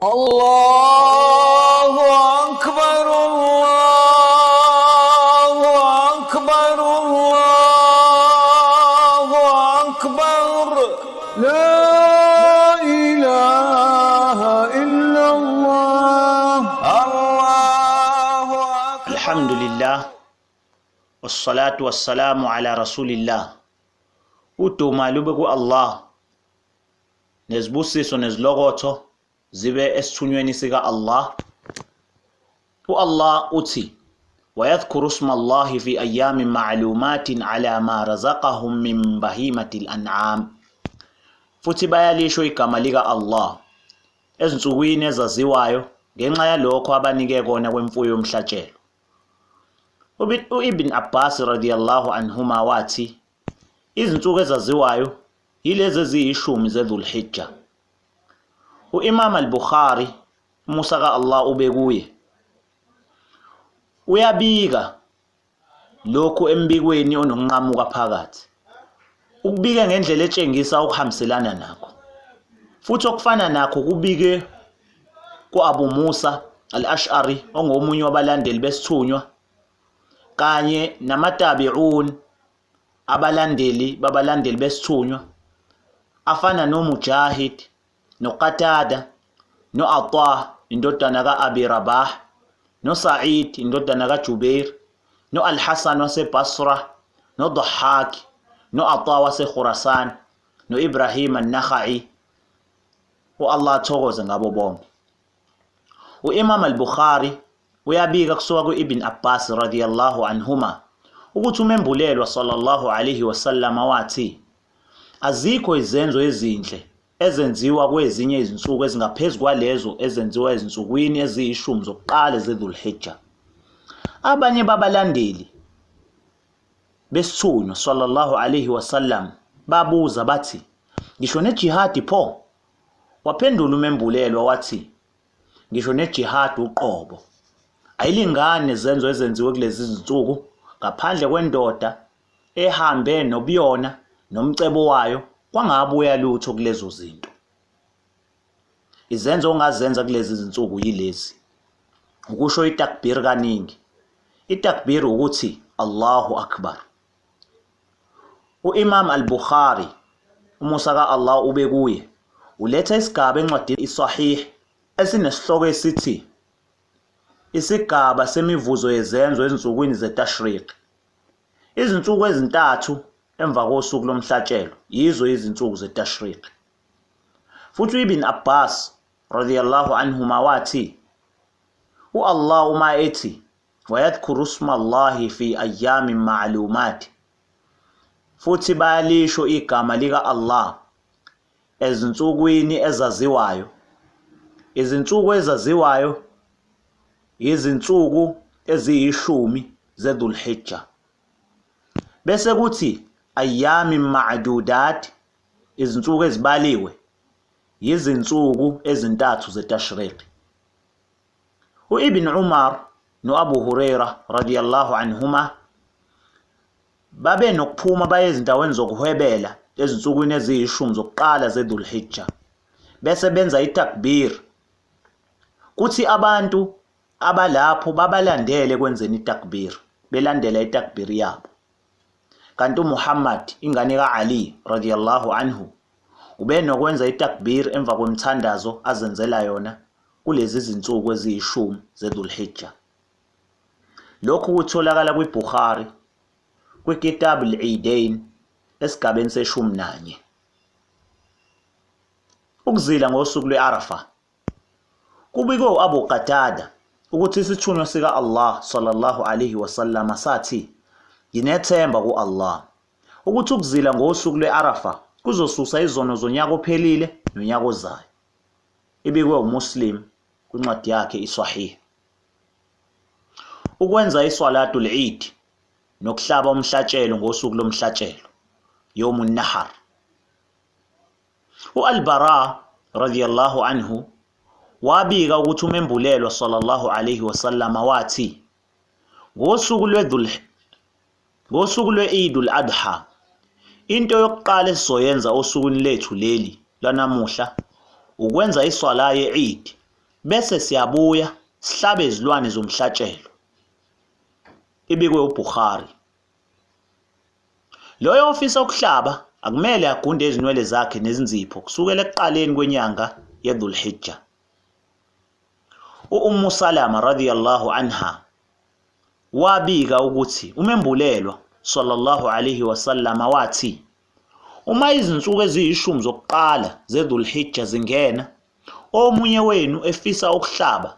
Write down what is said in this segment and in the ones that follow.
Allahu Akbar, Allahu Akbar, Allahu Akbar. La ilaha illallah. Allahu Akbar. Alhamdulillah wassalatu wassalamu ala rasulillah. Udumo lube ku Allah nezibusiso nezilokotho zibe esithunyweni sika Allah. U-Allah uthi wayadhkuru isma Allahi fi ayyamin ma'lumatin ala ma razaqahum min bahimatil an'am. Futhi bayalisho igama lika Allah ezinsukwini ezaziwayo ngenxa yalokho abanike kona kwemfuyo yomhlatshelo. U-Ibn Abbas radiyallahu anhuma wathi izinsuku ezaziwayo yilezi eziyishumi zeDhul-Hijjah. U-Imam al-Bukhari, umusa ka-Allah ube kuye, uyabika lokhu embikweni onokunqamuka phakathi. Ukubike ngendlela etshengisa ukuhambiselana nakho. Futhi okufana nakho kubike ku-Abu Musa al-Ash'ari ongomunye wabalandeli besithunywa kanye namatabi'un, abalandeli babalandeli besithunywa afana noMujahid noQatada noAta indodana kaAbi Rabah noSa'id indodana kaJubair noAl-Hasan waseBasra noDhahhak noAta waseKhurasan noIbrahim an-Nakhai. uAllah athokoze ngabo bonke. U-Imam al-Bukhari uyabika kusuka ku-Ibn Abbas radiyallahu anhuma ukuthi umembulelwa sallallahu alayhi wasallam wathi azikho izenzo ezinhle ezenziwa kwezinye izinsuku ezingaphezu kwalezo ezenziwa ezinsukwini eziyishumi zokuqala zeDhul-Hijjah. Abanye babalandeli besithunywa sallallahu alayhi wasallam babuza bathi ngisho nejihadi pho? Waphendula umembulelwa wathi ngisho nejihadi uqobo ayilingani izenzo ezenziwe kulezi zinsuku ngaphandle kwendoda ehambe nobuyona nomcebo wayo kwangabuya lutho kulezo zinto. Izenzo ongazenza kulezi zinsuku yilezi: ukusho itakbir kaningi. Itakbir ukuthi Allahu Akbar. U-Imam al-Bukhari, umusa ka-Allah ube kuye, uletha isigaba encwadini iSahih esinesihloko esithi isigaba semivuzo yezenzo ezinsukwini zeTashriq. Izinsuku ezintathu emva kosuku lomhlatshelo yizo izinsuku zeTashriq. Futhi uIbn Abbas radiyallahu anhuma wathi uAllah uma ethi wayadhkuru isma Allahi fi ayyamin ma'lumat, futhi bayalisho igama lika Allah ezinsukwini ezaziwayo. Izinsuku ezaziwayo izinsuku eziyishumi zeDhul-Hijjah. Bese kuthi ayyami ma'dudat, izinsuku ezibaliwe, izinsuku ezintathu zeTashriq. U-Ibn Umar no-Abu Huraira radiyallahu anhuma babe nokuphuma baye ezindaweni zokuhwebela ezinsukwini eziyishumi zokuqala zeDhul-Hijjah, bese benza itakbir, kuthi abantu abalapho babalandele kwenzeni itakbir, belandela itakbir yabo. Kanti uMuhammad ingane kaAli radiyallahu anhu ube nokwenza itakbir emva kwemthandazo azenzela yona kulezi zinsuku eziyishumi zeDhul-Hijjah. Lokhu kutholakala kwiBukhari kwiKitab al-Eidain esigabeni se-11. Ukuzila ngosuku lwe-Arafah. Kubikwe u-Abu Qatada ukuthi isithunywa sika Allah sallallahu alayhi wasallam sathi nginethemba ku-Allah ukuthi ukuzila ngosuku lwe-Arafah kuzosusa izono zonyaka ophelile nonyaka ozayo. Ibikwe uMuslim kwincwadi yakhe iSahih. Ukwenza iswalatul Eid nokuhlaba umhlatshelo ngosuku lomhlatshelo, Yawmun Nahar. U-Al-Bara radiyallahu anhu wabika ukuthi umembulelwa sallallahu alayhi wasallam wathi ngosuku lwe-Eid al-Adha into yokuqala esizoyenza osukwini lethu leli lanamuhla ukwenza iswala ye-Eid. Bese siyabuya sihlabe izilwane zomhlatshelo. Ibikwe uBukhari. Loyo ofisa ukuhlaba akumele agunde izinwele zakhe nezinzipho kusukela ekuqaleni kwenyanga yeDhul-Hijjah. U-Ummu Salama radhiyallahu anha wabika ukuthi umembulelwa sallallahu alayhi wasallama wathi uma izinsuku eziyishumi zokuqala zeDhul-Hijjah zingena, omunye wenu efisa ukuhlaba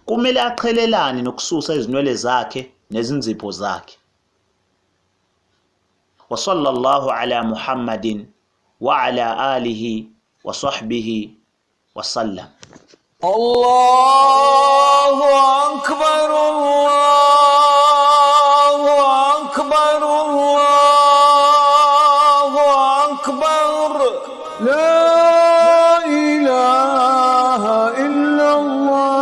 kumele aqhelelane nokususa izinwele zakhe nezinzipho zakhe. Wa sallallahu ala Muhammadin wa ala alihi wa sahbihi wa sallam. Allahu akbar, Allahu akbar, Allahu akbar. La ilaha illa Allah.